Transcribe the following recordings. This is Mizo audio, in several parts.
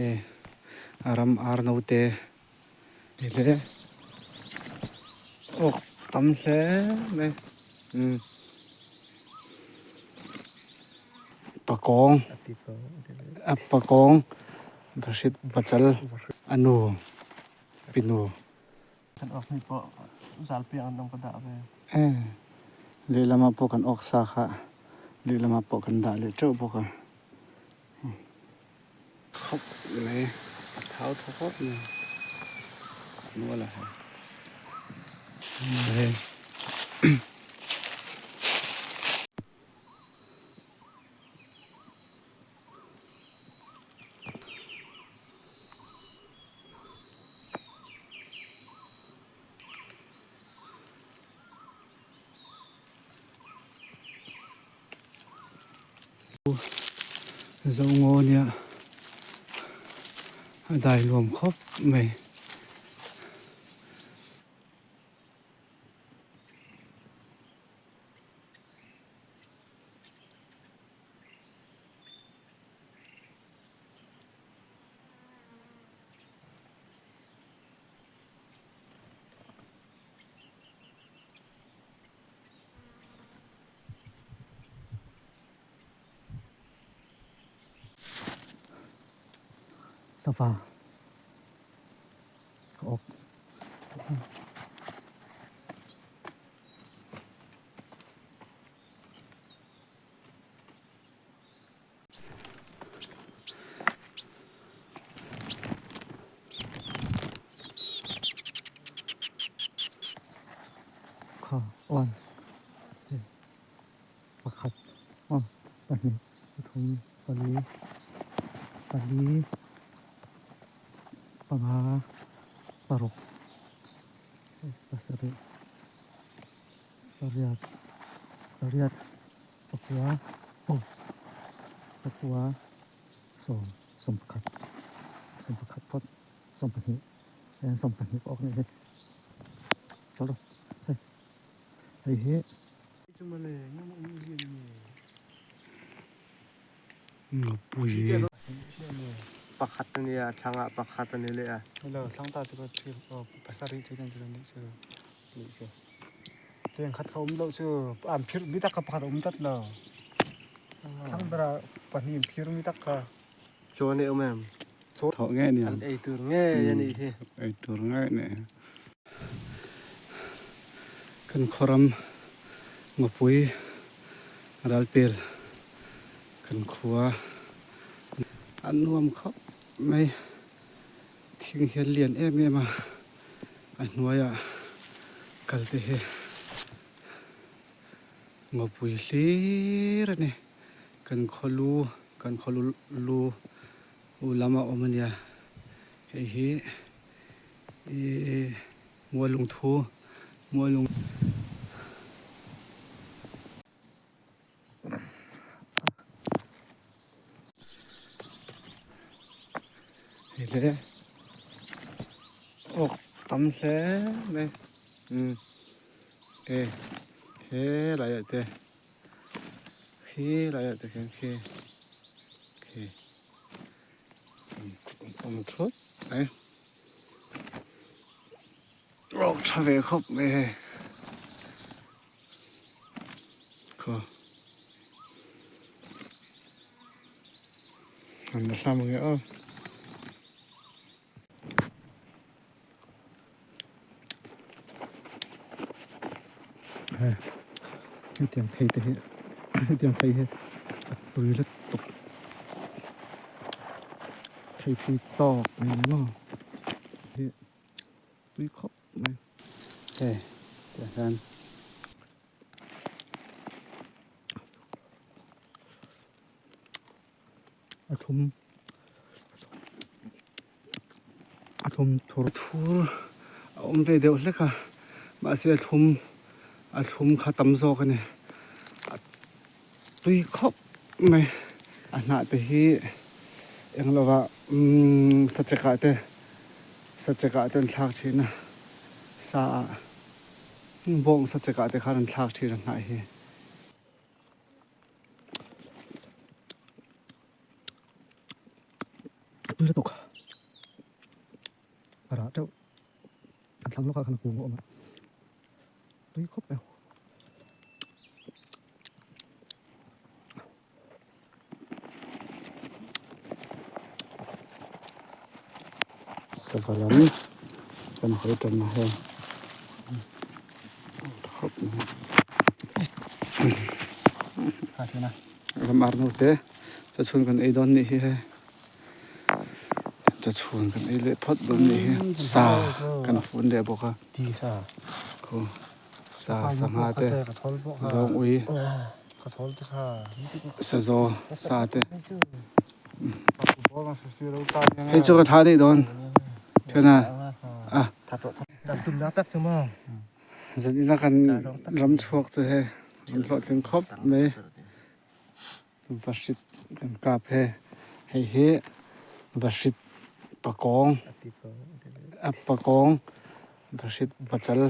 Hei a ram ar naute ni hle awk tam hle mai umm pakawng a pakawng vahrit pachal a nu pinu. Kan awk hnu pawh zal piang an dang ka dah ve. Lehlamah pawh kan awk sa kha lehlamah pawh kan dah leh teuh bawk a. Khawp mai a thau tha khawp mai nual a hei. Hei. Zo ngaw nia a dai nuam khawp mai. Sava ka awk. Kha one pakhat aw pahnih pathum pali pali panga paruk pasarih pariat pariat pakua aw pakua sawm sawm pakhat sawm pakhat phawt sawm pahnih sawm pahnih pawh a awk nih hi chawlh hei hei hi. Ngapui. Pakhat a nia, thlangah pakhat a ni leh a. Hello, thlang ta chu ka thil aw pasarih thil an chu nih chu nih chu. Cheng khat kha um loh chu an phir mi tak kha pakhat a um tlat lo. Thlang berah pahnih an phir mi tak kha. Chuan i awm em? Thawh ngei a ni ang. An ei tur ngei a nih hi. Ei tur ngei a nih hi. Kan khawram ngawpui ralpel kan khua a nuam khawp mai. Thing hian lian em em a, a hnuaiah kal te hi ngawpui hlir a ni. Kan khaw lu kan khaw lu lu lama awm a nia hei hi. Ih Mualung thu Mualung. Hei le awk tam hle mai umm e he laiah te khi laiah te khian khi khi awm thut mai. Rawk tha ve khawp mai hei khaw an la hlam ang e aw. Hei hetiang phei te hi hetiang phei hi a tui lutuk. Thei tui tawk mai ni maw hi tui khawp mai. Hei tah hian a thum a thum thur thur a awm ve deuh hlek a mahse a thlum a thlum kha tam zawk a ni a tui khawp mai a hnah te hi eng lova umm sachek ah te sachek ah te an thlak thin a sa ah bawng sachek ah te khan an thlak thin a hnah hi. Tui lutuk a rah teuh a thlang lawkah khan a kung a awm a tui khawp mai. Sava lam kan hawi tan a hei khawp mai. Ram ar naute chawchhun kan ei dawn nih hi hei chawchhun kan ei leh phawt dawn nih hi sa kan fun leh bawk a sa sangha te zawng ui sazaw sa te hei chu ka tha daih dawn thian a a zan ina kan ram chhuak chu hei an hlawhtling khawp mai vahrit kan kap he hei hi vahrit pakawng a pakawng vahrit pachal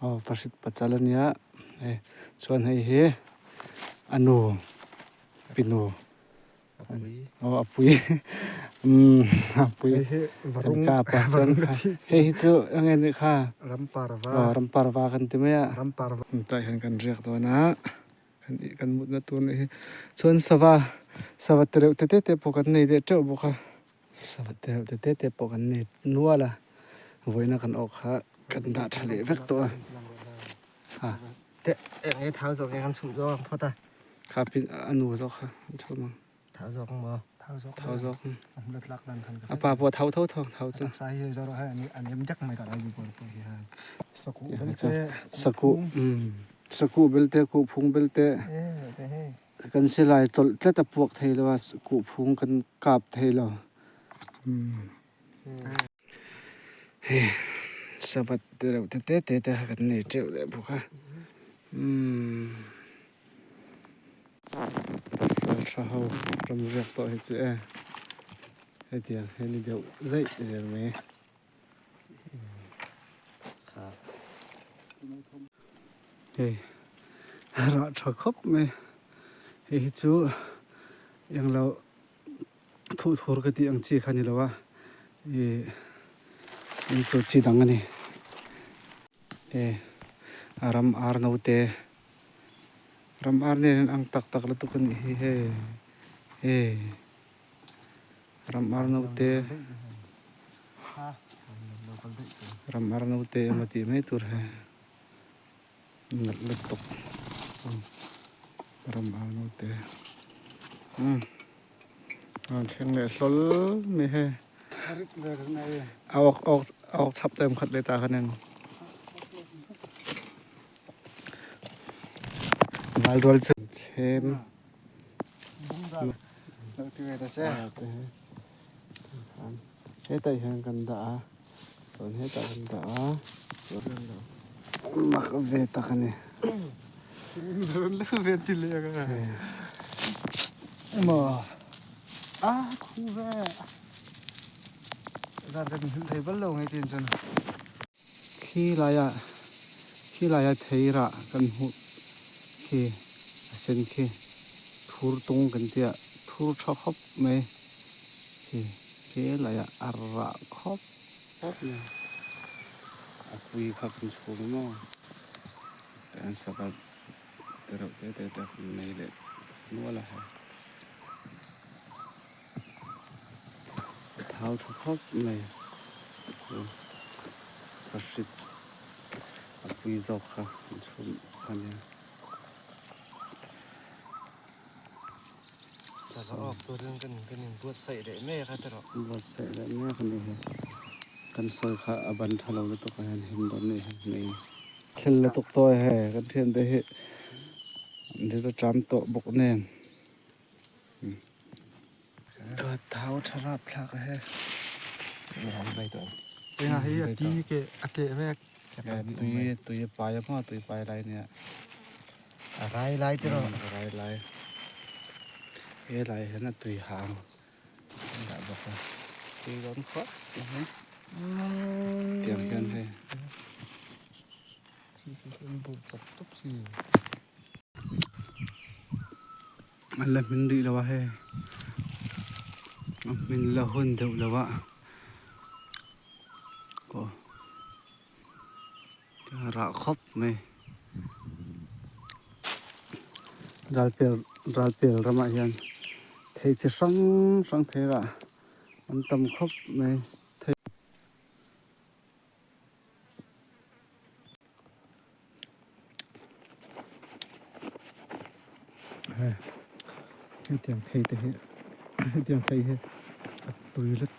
aw vahrit pachal a nia hei chuan hei hi a nu pinu aw a pui umm a pui kan kap a chuan hei hi chu eng nge nih kha aw ramparva kan ti mai a tah hian kan riak dawn a. Kan ih kan mutna tur nih hi chuan sava sava te reuh te te te pawh kan nei leh teuh bawk a sava te reuh te te te pawh kan nei nual a vawiina kan awk kha kan dah tha leh vek tawh a ha te eng nge thau zawk nge kan chhum zawk ang phawt a kha pin a nu zawk kha an chhum ang thau zawk ang maw thau zawk thau zawk a pa pawh thau tho tho ang thau chu sai hi zawr hai ani an em dak mai ka lai bawr pawh hi hai saku belte saku Sakuh belte, kuhphung belte kan silai tawlh tlat a puak thei lo a, kuhphung kan kap thei lo. Hei savat te reuh te te te te kha kan nei teuh leh bawk a. Saltha ho ram riak tawh hi chu e hetiang hi a ni deuh zaih zel mai. Hei rah tha khawp mai hei hi chu englo thuh thur ka tih ang chi kha ni lo a ih eng chu chi dang a ni hei a ram ar naute ram ar nen an ang tak tak lutuk a nih hi hei hei. Ram ar naute ram ar naute emaw tih mai tur he nalh lutuk ram ar naute umm a rawn thleng leh hlawl mai hei a awk awk a awk chhap ta em khat leh ta khan em val rual chu chhem. Hetah hian kan dah a chuan hetah kan dah a mak ve tak a ni. Khi laia khi laia thei rah kan hmuh khi a sen khi thur tung kan tia thur tha khawp mai khi he laiah a rah khawp khawp mai a pui kha kan chhung maw an sava te reuh te te te kan nei leh nual a hei a thau tha khawp mai ka hrit a pui zawk kha an chhum a nia. Buatsaih leh mek a nih hi kan sawi kha a ban tha lo lutuk a hian him dawn nih hi hmei thil lutuk tawh e hei kan thiante hi an rilru ṭam tawh bawk nen. Thau tha rap thlak a he. Tui tui a pai a maw tui pai lai nia. A rai lai te rawh. A rai lai. He lai hian a tui hang a dah bawk a. Tui dawn khawp mai. Tiang hian hei. An la hmin rih lo a hei A hmin la hun deuh lo a aw rah khawp mai ralpel ralpel ramah hian thei chi hrang hrang thei rah an tam khawp mai thei. Hetiang thei te hi hetiang thei hi a tui lutuk.